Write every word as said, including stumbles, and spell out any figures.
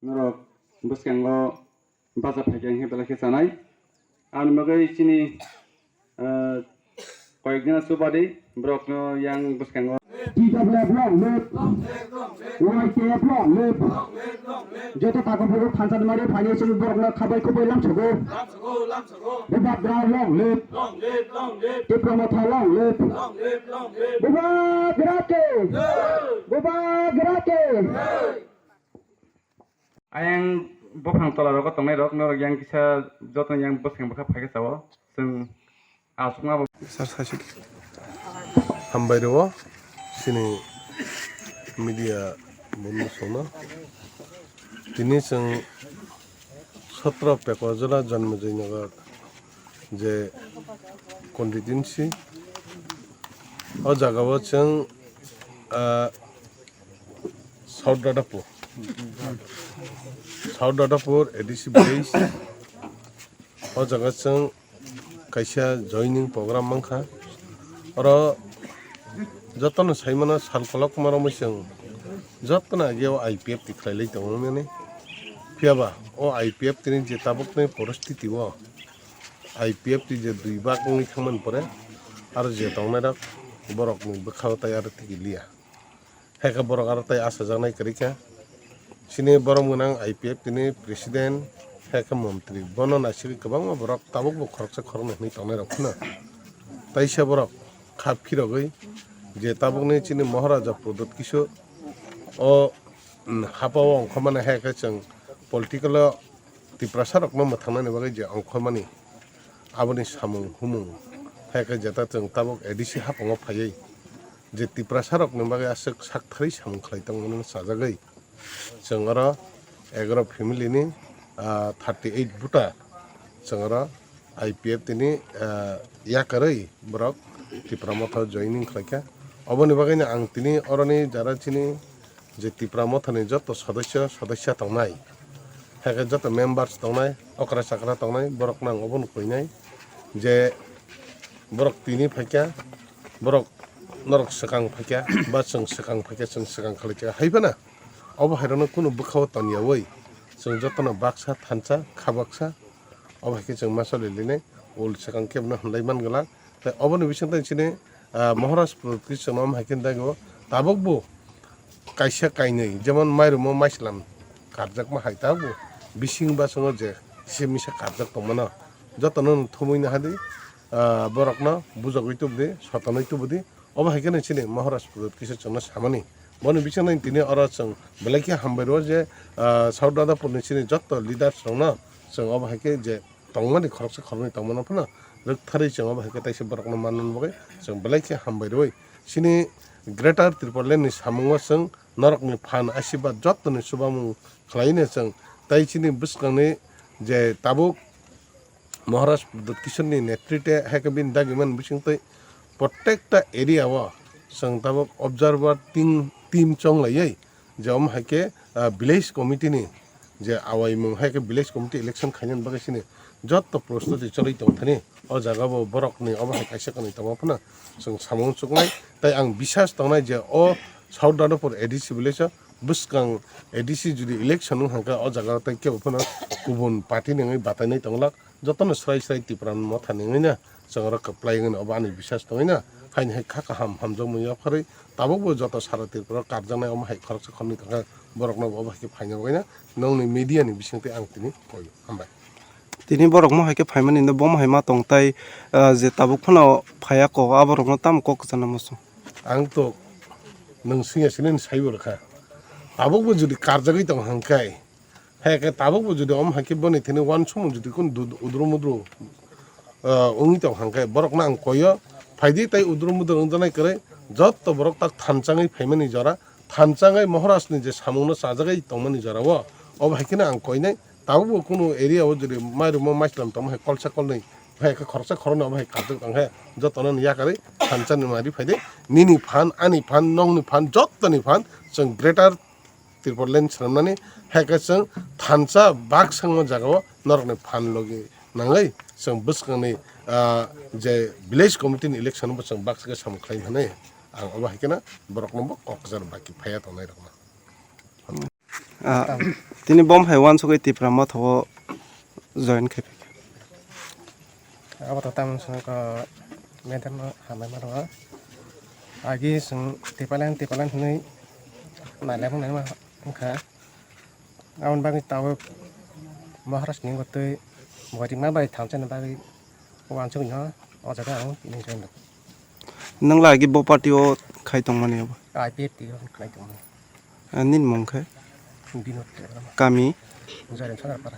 Norok bwskango bacha phaikha hinkhe belai khe chanai. Ani bagwi chini, ah, koyekjona chubadi borokno yang bwskango. T W F long live, Y T F long live. Joto takhuk bukhuk thansa ni mari phainai chini borokno khabai khubui lamsogo. Bubagra long live. Tipra Motha long live. Bubagra ke. Bubagra ke. Ayang buphang tola rogo tongnai rok norok yang kisa joto yang bwskango bwkha phaikha chao. Chwng aswkma bo. Sir, sir, sir. Hambai rwo chini media bondhu songno. Tini chwng sotro Pekwajora Janmejoi Nagar je constituency, o jagao chwng, ah, South Dadapur, South Dadapur A D C village, o jaga chwng kaisa joining program mankha. Oro jotono saimano sal kolokma romwi chwng jotono age o I P F T khlailai tongmani. Phiyaba o I P F T ni je tabukni poristiti o I P F T je dui bak wngwi thangmani pore aro je tongnairok borokni bwkhao tai aro tigi liya. Haikhe borok aro tai achajaknai kwrwi kha. Chini borom gwnang I P F T ni president, haikhe montri. Bono naisigwi kwbangma borok tabukbo khoroksa khoroknwi hwnwi tongnairok phano. Taisa borok kha phirogwi je tabukni chini Maharaja Pradyut Kishore o, mm, hapao ongkhormani, haikhe chwng political o Tiprasa rokno mwthangnani bagwi je ongkhormani, aboni samung humung, haikhe jeta chwng tabuk A D C haphango phaiwi je Tiprasa rokni bagwi aswk saktharwi samung khlai tongmani sajagwi, chwng oro egaroh family ni, ah, thirty eight voter chwng oro I P F T ni, ah, yakarwi borok Tipra Motha joining khlaikha. Oboni bagwino ang tini oroni jara chini je Tipra Mothani joto sodosyo sodosya tongnai, haikhe joto members tongnai, okra chakra tongnai, borokno ang obono koinai je borok tini phaikha, borok norok swkang phaikha, ba chwng swkang phaikha, chwng swkang khlaikha, hai phano obo hairokno kunu bwkhao tonyaui chwng jotono baksa thansa kha baksa, obo hai khe chwng ma choli linai ul swkang khe bono hwnlai man glak. Tei oboni bising tei chini, ah, Maharaj Pradyut Kishore no omo hai khe dago tabuk bo kaisa kainwi jemon mairumo maislam karjakma hai tabuk bo bising basongo je kisa misa karjak tongmano jotono thumwi nahadi, ah, borokno bujogwi tubudi, sotonwi tubudi. Obo hai kheno chini Maharaj Pradyut Kishore chwngno samani. Boni bisingtwi tini oro chwng belai khe hambai rwo je, ah, South Dadapur ni chini joto leaders rokno chwng obo hai khe je tongmani khoroksa khoroknwi tongmano phano rwktharwi chwng obo hai khe taisa borokno manna bagwi chwng belai khe hambai rwui chini Greater Tipraland ni samungo chwng norokni phan asibad jottoni chubamung khlaino chwng tei chini bwskangni je tabuk Maharaj Pradyut Kishore ni netritwe hai khe bini dagimani bisingtwi protekta area o chwng tabuk observer team, team chonglaiwi je omo hai khe, ah, village committee ni je awaimung hai khe village committee election khainani bagwi sini jotto prostuti choli tongthani o jaga bo borokni obo hai kaisa kanwi tongma phano chwng samung chuknai tei ang bisas tongnai je o South Dadapur A D C village o bwskang A D C jodi election wng kha o jaga o tei kebo phano kubun party ni wngwi batainai tonglak. Jotono srai srai Tipra Motha ni wngwi na chwng oro kwplai wngwi no obo ani bisas tongwi na haini hai kha kaham hamjakmung yapharwi tabukbo joto sara Tripura o karjaknai omo hai khoroksa khoroknwi tongkha borokno bo obo hai khe phaina bagwi na nongni media ni bisingtwi ang tini koi hambai. Tini borok mo hai khe phaimani hinwi bo mo hai ma tong tai, ah, je tabuk phano phaiya kok aborokno tamo kok kwchangna muchung. Ang to nwng swngya sini saibo rwkha tabukbo jodi karjagwi tong hangkhai. Hai khe tabukbo jodi omo hai khe boni thani uansukmung jodi kunu dud-, udru mudru, ah, wngwi tong hang khe borokno ang koi o, phaidi tei udru mudru wngjaknai kwrwi jotto borok tak thanchangwi phaimani jora, thanchangwi Maharajni je samungno chajagwi tongmani jorao, obo hai kheno ang koinai. Tabukbo kunu area o jodi mairumo maichwlam tongma hai kolsa kolnwi, hai khe khoroksa khoroknwi obo hai karjak tong khe jotono yakarwi thanchani mari phaidi, nini phan, ani phan, nongni phan, jottoni phan, chwng greater Tipraland swnamnani, hai khe chwng thansa bak sangma jagao norokni phan logi nangwi chwng bwskangni, ah, je village committee ni election bo chwng baksa khe samung khlai mani. Ang obo hai kheno borokno bo kok kwcharo baki phaiya tongnai rokno. Ah, Tini bom hai wansugwi Tipra Motha o join khai phaikha. Abo to tamoni songkha, madam no hambai mano. Agi song Tipaland, Tipaland hinwi nailai naima wngkha. Aboni bagwi tabuk Maharaj ni gotwi boring ma bai thansa ni bagwi wansugwi no o jaga ang tini join rwkha. Nwng lagi bo party o khai tongmani abo? I P F T o khai tongmani. Ah, nini mung khe? Binod Debbarma. Kami? Joyram Sagarpara.